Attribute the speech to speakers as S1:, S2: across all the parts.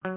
S1: Personnalité.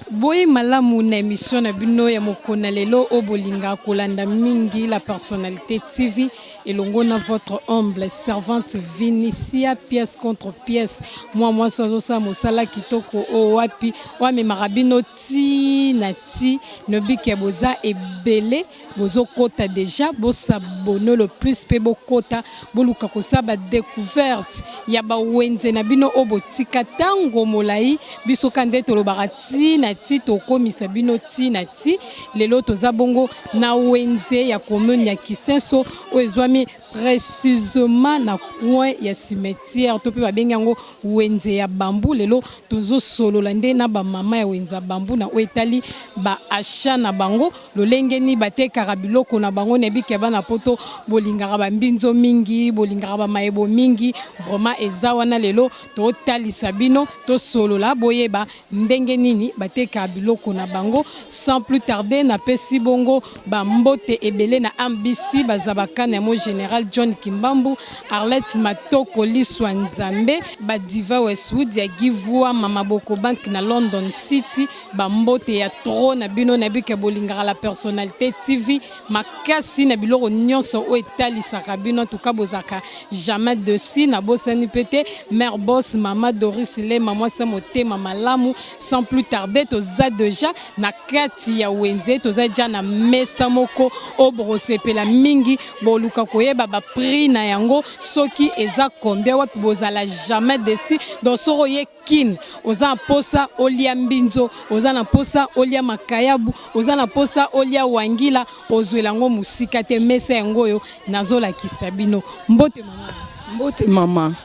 S2: Boye malamu na emission na bino ya mokolo na lelo oyo bolinga kolanda mingi la personnalité TV elongo na votre humble servante Vinicia pièce contre pièce mwa mwasi azosala mosala kitoko oyo wapi oyo amemaka bino ti na ti nobike boza ebele bozokota deja bosabone le plus mpe bokota boluka kosala badecouverte ya bawenze na bino oyo botika ntango molai biso ka nde tolobaka ti na ti tokomisa bino ti na ti lelo toza bongo na wenze ya commune ya Kisenso oyo ezwami précisément na coin ya cimetière to mpe babengi yango wenze ya bambu. Lelo tozosolola nde na bamama ya wenze ya bambu na oyo etali ba achat na bango, lolenge nini batekaka biloko na bango. Nayebi ke bana poto bolingaka bambinzo mingi, bolingaka bamayebo mingi, vraiment eza wana lelo totalisa bino, tosolola boyeba ndenge nini batekaka biloko na bango. Sans plus tarder, napesi bongo bambote ebele na ambisi bazabakana ya mo général John Kimbambu, Arlette Matoko Liswa Nzambe, badiva Westwood ya Givua, Mama Boko Bank na London City, bambote ya trop na bino. Nayebi ke bolingaka la personnalité TV makasi na biloko nyonso oyo etalisaka bino, tuka bozalaka jamais dessus. Nabosani mpe te mère boss mama Doris Lema, mwasi ya motema malamu. Sans plus tarder, toza déjà na kati ya wenze, toza déjà na mesa moko oyo bokosepela mingi, boluka koyeba baprix na yango soki eza combien, wapi bozala jamais dessus. Donc soki oye Kin, oza na posa olia mbinzo, oza na posa olia makayabu, oza na posa olia wangila, ozwela yango mosika te. Mesa yango oyo nazolakisa bino. Mbote mama.
S3: Mbote mama.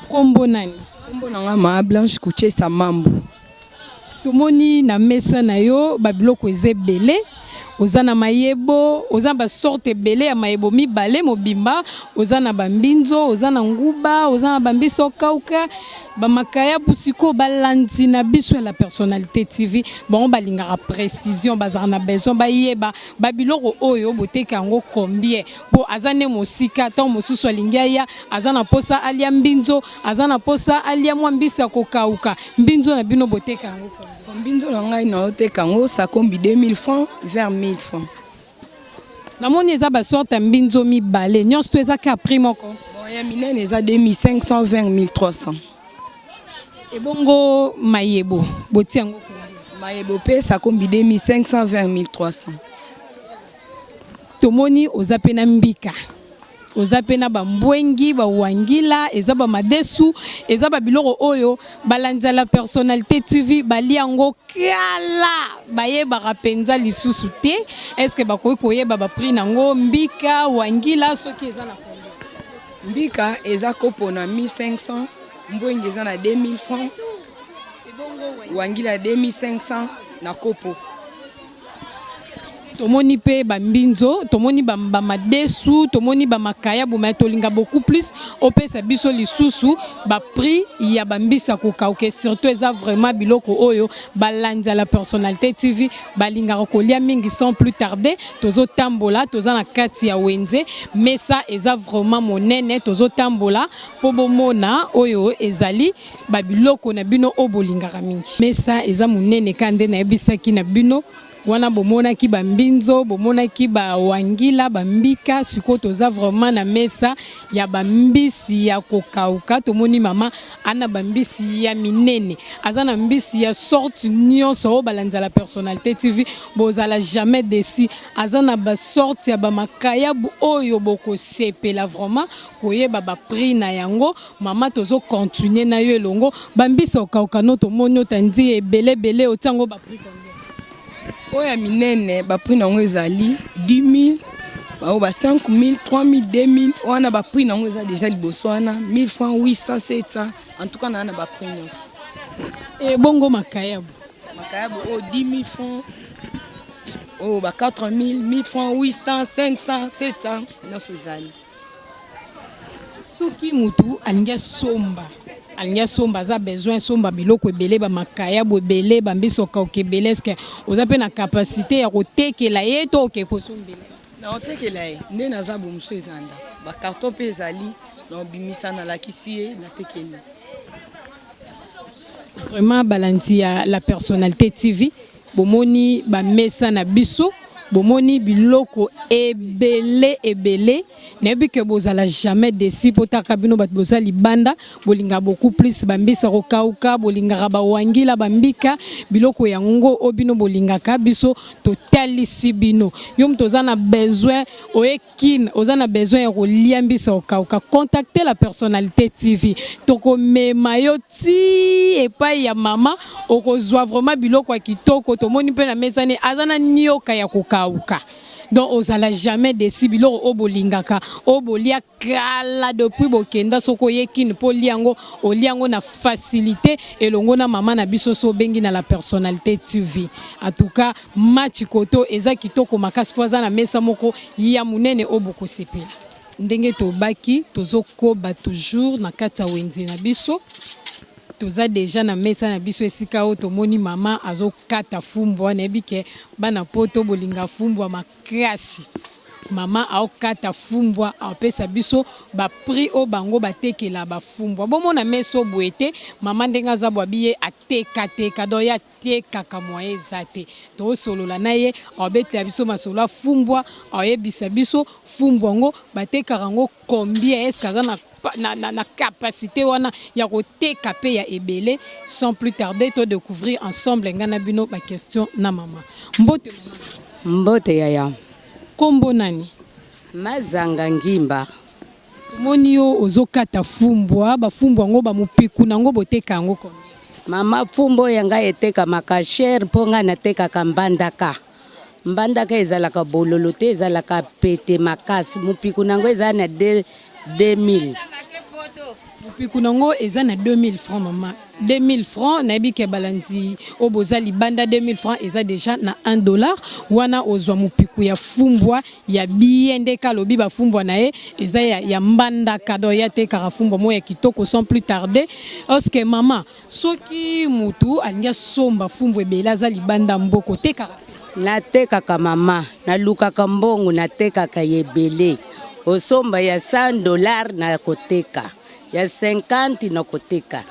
S2: Kombo nani?
S3: Kombo na nga ma Blanche Kuchesa Mambu.
S2: Tomoni na mesa na yo babiloko eza ebele, oza na mayebo, oza na basorte ebele ya mayebo mibale mobimba, oza na bambinzo, oza na nguba, oza na bambiso kauka, bamakayabu. Sikoyo balandi na biso ya la personnalité TV, bango balingaka précision, bazalaka na besoin bayeba babiloko oyo boteka yango combien, mpo aza nde mosika, ntango mosusu alingi aya, aza na posa alia mbinzo, aza na posa alia mwa mbisi ya kokauka. Mbinzo na bino boteka yango combien?
S3: Mbinzo na ngai naoteka yango sakombi 2000 francs vers 1000 francs.
S2: Namoni eza basorte ya mbinzo mibale, nyonso to eza kaka prix moko?
S3: Bon, ya minene eza 2500 vers 1300.
S2: Ebongo mayebo botia yango combien?
S3: Mayebo mpe sakombi 2500 vers 1300.
S2: Tomoni oza mpe na mbika, oza mpe na bambwengi, bawangila, eza bamadesu, eza babiloko oyo balandi ya la personnalité TV balia yango kala, bayebaka mpenza lisusu te. Est-ce bakoki koyeba baprix nango, mbika, wangila soki eza na combien?
S3: Mbika eza kopo na 1500, mbwengi eza na 2000 francs, wangila 2500 na kopo.
S2: Tomoni mpe bambinzo, tomoni bamadesu, tomoni bamakayabu, mais tolinga beaucoup plus opesa biso lisusu baprix ya bambisi ya kokauka, surtout eza vraiment biloko oyo balandi ya la personnalité TV balingaka kolia mingi. Sans plus tarder, tozotambola, toza na kati ya wenze, mesa eza vraiment monene, tozotambola mpo bomona oyo ezali babiloko na bino oyo bolingaka mingi. Mesa eza monene ka nde nayebisaki na bino wana, bomonaki bambinzo, bomonaki bawangila, bambika. Sikoyo toza vraiment na mesa ya bambisi ya kokauka. Tomoni mama ana bambisi ya minene, aza na mbisi ya sorte nyonso oyo balandi la personnalité TV bozala jamais déçus. Aza na basorte ya bamakayabu oyo bokosepela vraiment koyeba baprix na yango. Mama, tozocontinue na yo elongo. Bambisi okauka no tomoni otandi ebele ebele, otia yango baprix combien?
S3: Oyo ya minene baprix nango ezali 10 000, baoyo ba 5 000, 3 000, 2 000 wana baprix nango eza déjà liboso wana 1000 francs, 800, 700, en tout cas naa na baprix nyonso.
S2: Ebongo makayabu?
S3: Makayabu oyo 10 000 francs, oyo ba 4 000, 1000 francs, 800, 500, 700, nyonso ezali.
S2: Soki mutu alingi asomba. Alingi asomba, aza besoin asomba biloko ebele, bamakayabu ebele, bambisi okauka ebele. Est-ce oza mpe na capacité ya kotekela ye to oke kosombela?
S3: Na otekela ye nde naza bomosu, eza ndako, bacarton mpe ezali na obimisa, nalakisi ye, natekeli.
S2: Vraiment, balandi ya La Personnalité TV, bomoni bamesa na biso, bomoni biloko ebele ebele. Nayebi ke bozala jamais déçus, mpo taka bino bato boza libanda, bolingaka beaucoup plus bambisa kokauka, bolingaka bawangila, bambika, biloko yango oyo bino bolingaka, biso totalisi bino. Yo moto oza na besoin, oye Kin, oza na besoin ya kolia mbisa kokauka, contacte La Personnalité TV. Tokomema yo ti epai ya mama, okozwa vraiment biloko ya kitoko. Tomoni mpe na mesa ne aza na nioka ya kokauka. Donc ozala jamais déçu. Biloko oyo bolingaka, oyo bolia kala depuis bokenda, soki oye Kin mpo olia yango, olia yango na facilité elongo na mama na biso. So obengi na La Personnalité TV, en tout cas match koto eza kitoko makasi, mpo aza na mesa moko ya monene oyo bokosepela. Ndenge tobaki, tozokoba toujours na kati ya wenze na biso. Toza déjà na mesa na biso, esika oyo tomoni mama azokata fumbwa. Nayebi ke bana Poto bolinga fumbwa makasi. Mama aokata fumbwa, apesa biso baprix oyo bango batekela bafumbwa. Bomona meso boye te, mama ndenge aza bwabi, ye atekateka, donc ye atekaka, moyen eza te. Tosolola na ye, aobetela biso masolo afumbwa, aoyebisa biso fumbwa yango batekaka yango combien, est-ce aza na capacité wana ya koteka mpe ya ebele. Sans plus tarder, to découvrir ensemble, ngai na bino, baquestion na mama. Mbote, mama.
S1: Mbote, yaya.
S2: Nkombo nani?
S1: Mazanga Ngimba.
S2: Omoni yo ozokata fumbwa. Bafumbwa yango, bamopiku nango, boteka yango combien?
S1: Mama, fumbu oyo ngai etekamaka cher, mpo ngai natekaka mbandaka. Mbandaka ezalaka bololo te, ezalaka pete makasi. Mopiku nango eza na 2000.
S2: Mopiku nango eza na 2000 francs, mama, 2000 francs. Nayebi ke balandi oyo boza libanda, 2000 francs eza déjà na 1 dollar. Wana ozwa mopiku ya fumbwa ya bien. Nde alobi bafumbwa na ye eza ya mbandaka, donc ye atekaka fumbwa moko ya kitoko. Sans plus tarder, oske mama, soki mutu alingi asomba fumbwa ebele, aza libanda mboka, otekaka mpe?
S1: Natekaka, mama. Nalukaka mbongo, natekaka ebele. Osomba ya 100 dollar, na koteka ya 50, na koteka.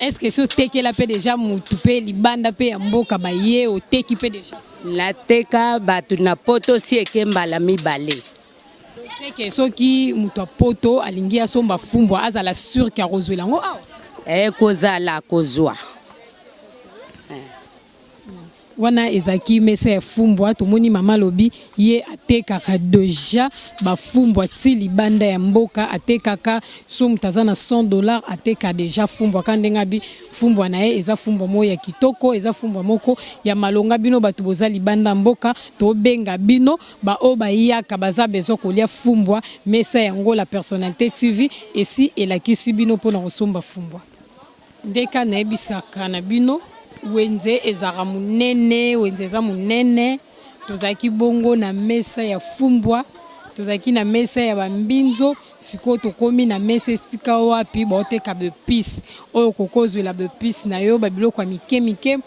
S2: Est ce que si otekela mpe déjà mutu mpe libanda mpe ya mboka, baye, oteki mpe déjà?
S1: Nateka bato na Poto si eke mbala mibale.
S2: Seke soki moto ya Poto alingi asomba fumbwa, azala sûr ke akozwela yango awa?
S1: Ekozala kozwa.
S2: Wana ezalaki mesa ya fumbwa. Tomoni mama alobi ye atekaka déjà bafumbwa ti libanda ya mboka atekaka. So moto aza na 100 dollar, ateka déjà fumbwa. Ka ndenge abi fumbwa na ye eza fumbwa moko ya kitoko, eza fumbwa moko ya malonga. Bino bato boza libanda mboka, tobenga bino baoyo bayaka, baza besoin kolia fumbwa, mesa yango La Personnalité TV esi elakisi bino mpona kosomba fumbwa. Ndeka nayebisaka na bino, wenze ezalaka monene, wenze eza monene. Tozalaki bongo na mesa ya fumbwa, tozalaki na mesa ya bambinzo. Sikoyo tokómi na mesa esika wapi baoteka baépices oyo kokozwela baépices na yo, babiloko ya mike mike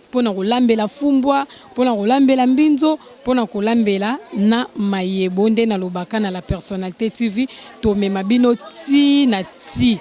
S2: mpona kolambela fumbwa, mpona kolambela mbinzo, mpona kolambela na mayebo. Nde nalobaka na La Personnalité TV, tomema bino ti na ti,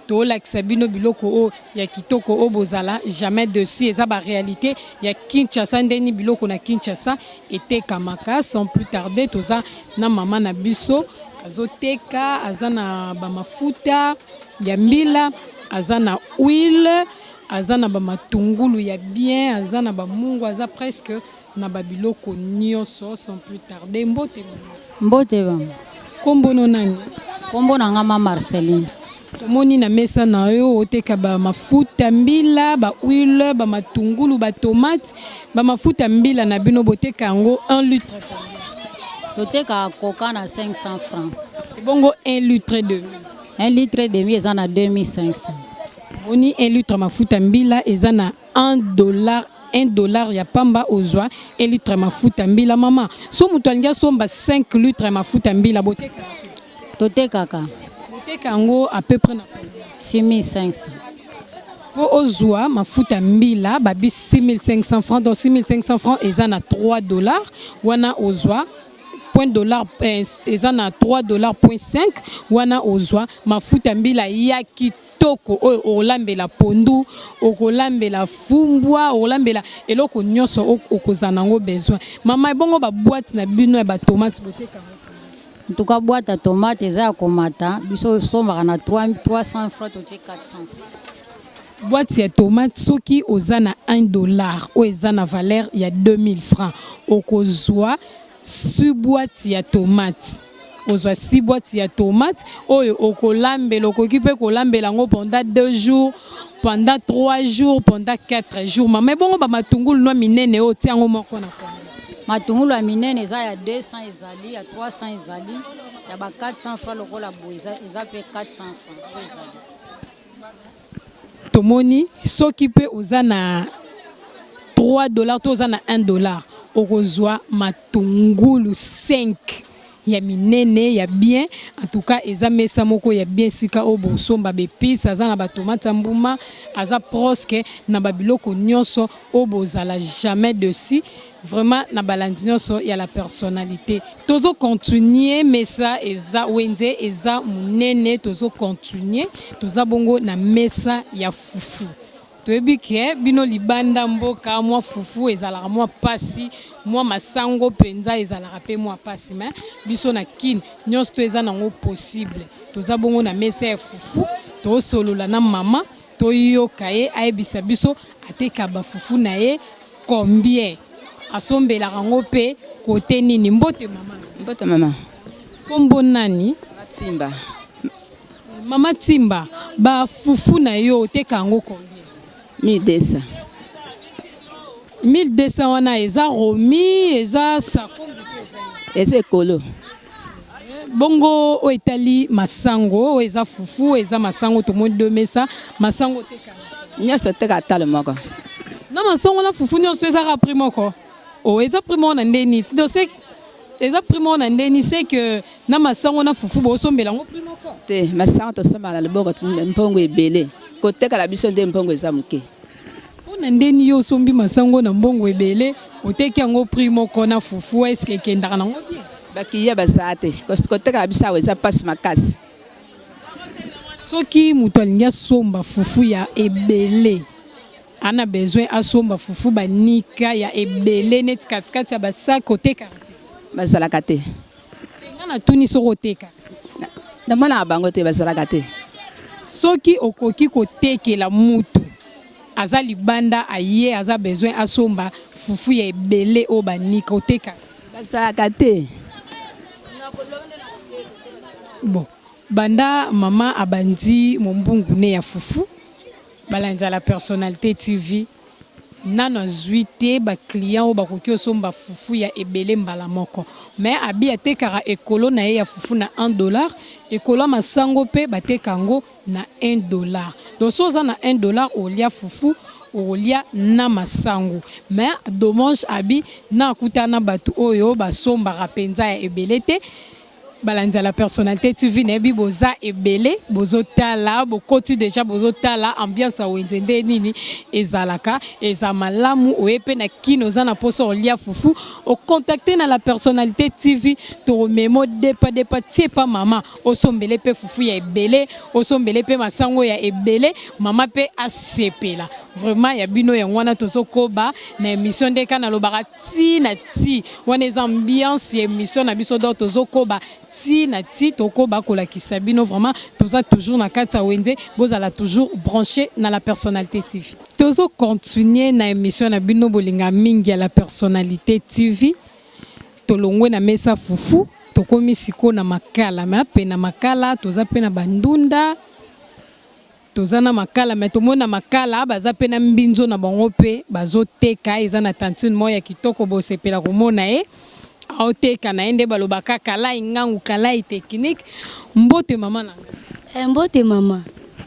S2: tolakisa bino biloko oyo ya kitoko oyo bozala jamais déçus. Eza baréalité ya Kinshasa, ndeni biloko na Kinshasa etekamaka. Sans plus tarder, toza na mama na biso, azoteka, aza na bamafuta ya mbila, aza na huile, aza na bamatungulu ya bien, aza na bamungu, aza presque na babiloko nyonso. Sans plus tarder, mbote, mama.
S4: Mbote bama.
S2: Kombo no nani?
S4: Kombo na nga ma Marceline.
S2: Tomoni na mesa na yo oteka bamafuta mbila, bahuile, bamatungulu, batomate. Bamafuta mbila na bino, boteka yango 1 litre combien?
S4: Totekaka coca na 500 francs.
S2: Ebongo 1 litre demi?
S4: 1 litre demi eza na 2500.
S2: Omoni, 1 litre mafuta mbila eza na 1 dollar, 1 dollar ya pamba ozwa 1 litre mafuta mbila. Mama, so moto alingi asomba 5 litre mafuta mbila, botekaka?
S4: Totekaka.
S2: Oteka yango à peu près na combien?
S4: 6500.
S2: Mpo ozwa mafuta mbila babi 6500 francs, donc 6500 francs eza na 3 dollars wana ozwa point dollar eh, eza na 3 dollars point 5 wana ozwa mafuta mbila ya kitoko oyo okolambela pondu, okolambela fumbwa, okolambela eloko nyonso okozala nango besoin. Mama, ebongo baboite na bino ya batomate boteka yango?
S4: En tout cas, boîte ya tomate eza ya komata. Biso osombaka na 3 300 francs, totie 400 francs.
S2: Boîte ya tomate, soki oza na 1 dollar oyo eza na valeur ya 2000 francs, okozwa six boîte ya tomate. Ozwa six boîte ya tomate oyo okolambela, okoki mpe kolambela yango pendant 2 jours, pendant 3 jours, pendant 4 jours. Mama, ebongo bamatungulu nwa minene oyo otia yango moko na combien?
S4: Matungulu ya minene eza ya 200, ezali ya 300, ezali ya ba 400 francs. Lokola boye eza mpe 400 francs oyo ezali.
S2: Tomoni soki mpe oza na 3 dollar to oza na 1 dollar, okozwa matungulu 5 ya minene ya bien. En tout cas, eza mesa moko ya bien, sika oyo bosomba baépices, aza na batomate ya mbuma, aza presque na babiloko nyonso oyo bozala jamais dessus. Vraiment, na balandi nyonso ya La Personnalité, tozocontinue. Mesa eza wenze, eza monene. Tozocontinue, toza bongo na mesa ya fufu. Toyebi ke bino libanda mboka, mwa fufu ezalaka mwa pasi, mwa masango mpenza ezalaka mpe mwa pasi, mais biso na Kine nyonso to eza nango possible. Toza bongo na mesa ya fufu, tosolola na mama, toyoka ye ayebisa biso ateka bafufu na ye combien, asombelaka yango mpe kote nini. Mbote mama.
S5: Mbote mama.
S2: Nkombo nani?
S5: Matimba.
S2: Mama Timba, bafufu na yo oteka yango combien?
S5: 1200.
S2: 1200 wana eza romi, eza sakombi?
S5: Eza ekolo.
S2: Bongo oyo etali masango, oyo eza fufu, oyo eza masango, tomoni deux mesa masango, oteka?
S5: Nyonso toteka talo moko.
S2: Na masango na fufu nyonso ezaka prix moko? O eza prix moko na ndeni? Donc c'est eza prix moko na ndeni? C'est que na masango na fufu bosombela yango prix moko?
S5: Te, masango tosombaka na loboko mbongo ebele, kotekala biso nde mbongo eza moke.
S2: Mpo na ndeni yo osombi masango na mbongo ebele, oteki yango prix moko na fufu? Eske ekendaka nango bien?
S5: Bakiya bazala te, kotekala biso awa eza mpasi makasi.
S2: Soki moto alingi asomba fufu ya ebele, ana besoin asomba fufu banika ya ebele neti katikati ya basaki, otekaka te?
S5: Bazalaka te.
S2: Nga natuni soki otekaka.
S5: Namonaka bango te, bazalaka te.
S2: Soki okoki kotekela mutu aza libanda, aye, aza besoin asomba fufu ya ebele oyo banika, otekaka?
S5: Bazalaka te.
S2: Bon, banda mama abandi mombungu ne ya fufu, balanza La Personnalité TV, nano azwi te baclient oyo bakoki osomba fufu ya ebele mbala moko. Mais abi atekaka ekolo na ye ya fufu na 1 dollar, ekolo ya masango mpe bateka yango na 1 dollar. Donc so oza na 1 dollar, olia fufu, okolia na masango. Mais dommage, abi na akutana na bato oyo basombaka mpenza ya ebele te. Balandi ya La Personnalité TV, nayebi boza ebele bozotala, bokoti déjà, bozotala ambiance ya wenze nde nini ezalaka. Eza malamu oye mpe na Kino, oza na mposa olia fufu, ocontacte na La Personnalité TV, tokomemo depa depa tie pa mama, osombele mpe fufu ya ebele, osombele mpe masango ya ebele, mama mpe asepela. Vraiment, ya bino yango wana. Tozokoba na émission nde kaka nalobaka ti na ti wana, eza ambiance ya émission na biso. Donc tozokoba ti na ti, tokoba kolakisa bino. Vraiment, toza toujours na kati ya wenze, bozala toujours branché na La Personnalité TV. Tozocontinue na émission na bino bolinga mingi ya La Personnalité TV. Tolongwe na mesa fufu, tokomi sikoyo na makala. Mais mpe na makala toza mpe na bandunda, toza na makala. Mais tomoni na makala baza mpe na mbinzo na bango mpe bazoteka. Eza na tantine moko ya kitoko, bosepela komona ye aoteka na ye nde balobaka kalai ngangu, kalai technique. Mbote mama na
S6: nga. Mbote mama.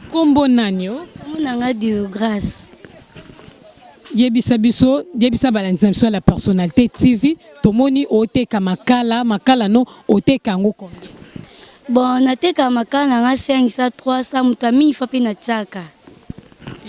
S2: Nkombo nani o?
S6: Kombo na nga Dio Grâce.
S2: Yebisa biso, yebisa balandi na biso ya La Personnalité TV. Tomoni oteka makala, makala no oteka yango combien?
S6: Bon, natekaka makala na nga 500, 300, moto ya mingi fa mpe natiaka.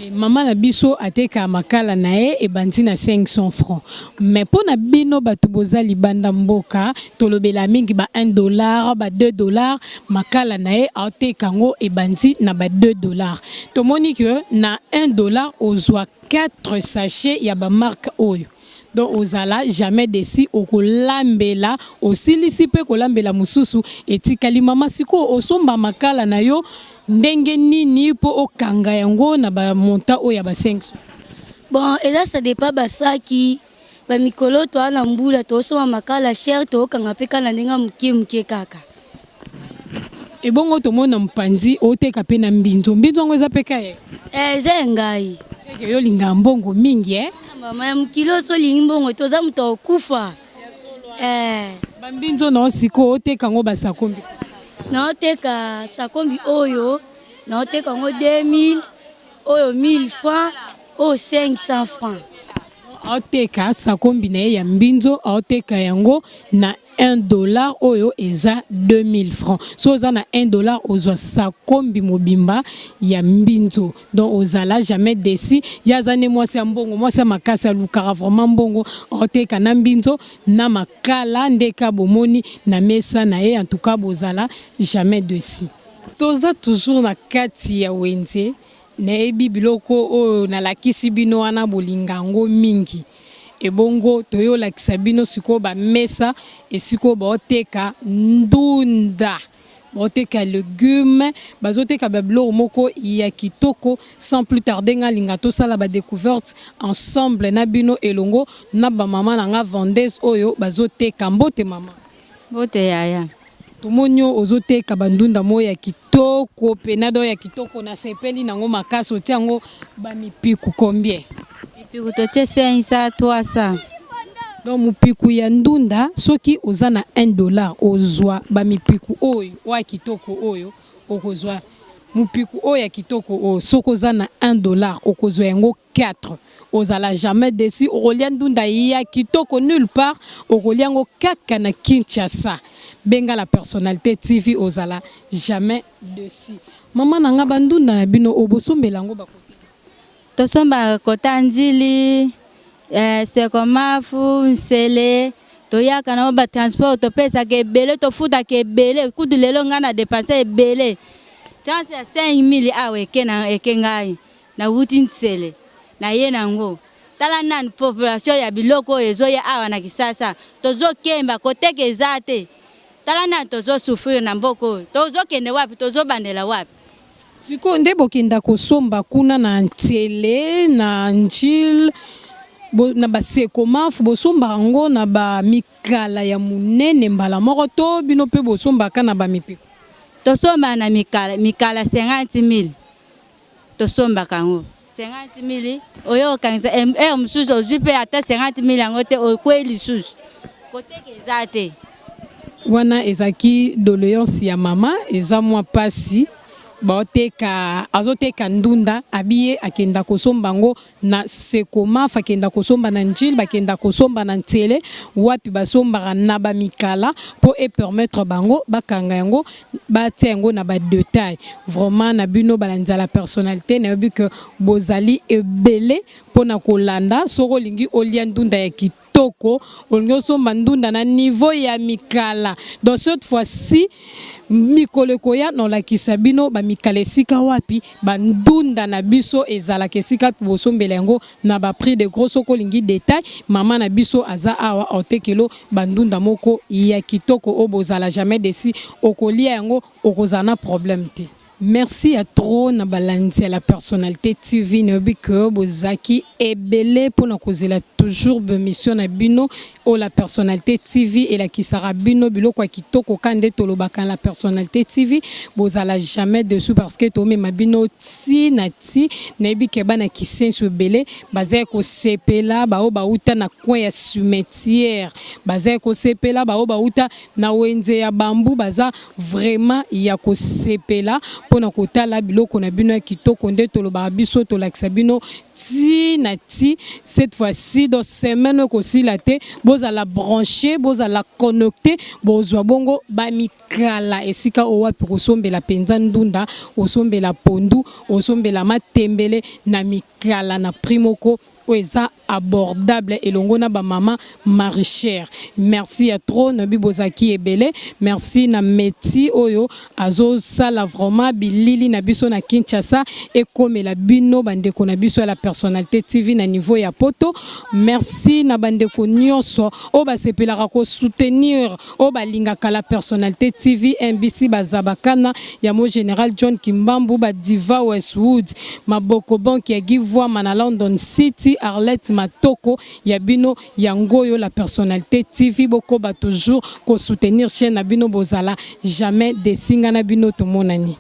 S2: Eh, mama na biso atekaka makala na ye ebandi na 500 francs, mais mpo na bino bato boza libanda mboka, tolobela mingi ba 1 dollar, ba 2 dollar. Makala na ye aoteka yango ebandi na ba 2 dollar. Tomoni ke na 1 dollar ozwa 4 sachet ya bamarque oyo, donc ozala jamais déçu. Okolambela, osilisi mpe kolambela mosusu etikali. Mama, sikoyo osomba makala na yo ndenge nini mpo okanga yango na bamontant oyo ya ba 500?
S6: Bon, eza ça dépend basaki. Bamikolo toa na mbula, tosomba makala cher, tookanga mpe kala ndenge ya moke moke kaka.
S2: Ebongo tomona mopanzi oteka mpe na mbinzo. Mbinzo yango eza mpe ka ye?
S6: Eh, eza ya ngai.
S2: Seke yo olingaka mbongo mingi, eh?
S6: Mama ya mokili oyo, so olingi mbongo te, oza moto akokufa, eh.
S2: Bambinzo na yo sikoyo oteka yango basakombi?
S6: Naoteka sakombi oyo, naoteka yango 2000, oyo 1000 francs, oyo 500 francs.
S2: Aoteka sakombi na ye ya mbinzo, aoteka yango na 1 dollar, oyo eza 2000 francs. So oza na 1 dollar, ozwa sakombi mobimba ya mbinzo, donc ozala jamais déçu. Ye aza nde mwasi ya mbongo, mwasi ya makasi, alukaka vraiment mbongo. Aoteka na mbinzo na makala ndeka bomoni na mesa na ye. En tout cas, bozala jamais déçu. Toza toujours na kati ya wenze. Nayebi biloko oyo nalakisi bino wana, bolinga yango mingi. Ebongo toyolakisa bino sikoyo bamesa esika oyo baoteka ndunda, baoteka légume, bazoteka babiloko moko ya kitoko. Sans plus tarder, nga alinga tosala badécouverte ensemble na bino elongo na bamama na nga vendeuse oyo bazoteka. Mbote, mama.
S7: Mbote, yaya.
S2: Tomoni oyo ozoteka bandunda moko ya kitoko pena, do ya kitoko, nasepeli nango makasi. Otia yango bamipiku combien?
S7: Mipiku totie 500, 300.
S2: Donc mopiku ya ndunda, soki oza na 1 dollar, ozwa bamipiku oyo oyo ya kitoko oyo. Okozwa mopiku oyo ya kitoko oyo, soki oza na 1 dollar, okozwa yango 4. Ozala jamais déçu. Okolia ndunda ya kitoko nulle part, okolia yango kaka na Kinshasa. Benga La Personnalité TV, ozala jamais déçu. Mama na nga, bandunda na bino oyo bosombela yango bakote?
S7: Tosombaka kota Ndjili, eh, Sekomafu, Nsele. Toyaka nango batransport, topesaka ebele, tofutaka ebele. Kutu lelo ngai na dépense ebele, transe ya 5000 awa eke na eke. Ngai nawuti Nsele, naye nango. Tala nanu population ya biloko oyo ezoya awa na Kisasa. Tozokemba koteka eza te. Tala nanu, tozosouffrir na mboka oyo. Tozokende wapi? Tozobandela wapi?
S2: Sikoyo nde bokenda kosomba kuna na Ntiele, na Njile, na basekomafu, bosombaka yango na bamikala ya monene mbala moko to bino mpe bosombaka na bamipiko?
S7: Tosombaka na mikala, mikala 50 000. Tosombaka yango 50 000. Oyo okangisa heure mosusu ozwi mpe ata 50 000 yango te, okwei lisusu, koteka eza te.
S2: Wana ezalaki doléance ya mama. Eza mwa mpasi. Baoteka, azoteka ndunda abi ye akenda kosomba yango na Sekomaf, akenda kosomba na Njile, bakenda kosomba na Ntiele, wapi basombaka na bamikala mpo epermettre bango bakanga yango, batia yango na badetail. Vraiment, na bino balandi ya La Personnalité, nayebi ke bozali ebele mpona kolanda. Soki olingi olia ndunda ya kitoko, olingi osomba ndunda na niveau ya mikala, donc cette fois-ci, mikolo ekoya, nolakisa bino bamikala esika wapi bandunda na biso ezalaka, esika wapi bosombela yango na baprix de gros. Soki olingi détail, mama na biso aza awa, otekelo bandunda moko ya kitoko oyo bozala jamais déçu. Okolia yango, okozala na problème te. Merci ya trop na balandi ya La Personnalité TV. Nayebi ke bozalaki ebele mpona kozela toujours baémission na bino oyo La Personnalité TV elakisaka bino biloko ya kitoko. Ka nde tolobaka, La Personnalité TV, bozala jamais déçu parce que tomema bino ti na ti. Nayebi ke bana Kisenso ebele baza ya kosepela, baoyo bauta na coin ya cimetière baza ya kosepela, baoyo bauta na wenze ya Bambu baza vraiment ya kosepela mpona kotala biloko na bino ya kitoko. Nde tolobaka, biso tolakisa bino. ti na ti cette fois-ci donc semaine oyo ekosila te bozala branche bozala connecte bozwa bongo bamikala esika oyo wapi kosombela mpenza ndunda osombela pondu osombela matembele na mikala na prix moko oyo eza abordable elongo na bamama maraîchère. Merci ya trop nayebi bozalaki ebele. Merci na meti oyo azosala vraiment bilili na biso na Kinshasa ekomela bino bandeko na biso ya la personnalité TV na niveau ya poto. Merci na bandeko nyonso oyo basepelaka kosoutenir oyo balingaka la personnalité TV MBC bazabakana ya mo général John Kimbambu badiva Westwood maboko banque ya Givwama na London City Arlette Matoko ya bino yango oyo la personnalité TV bokoba toujours kosoutenir chaîne na bino bozala jamais desinga na bino tomonani.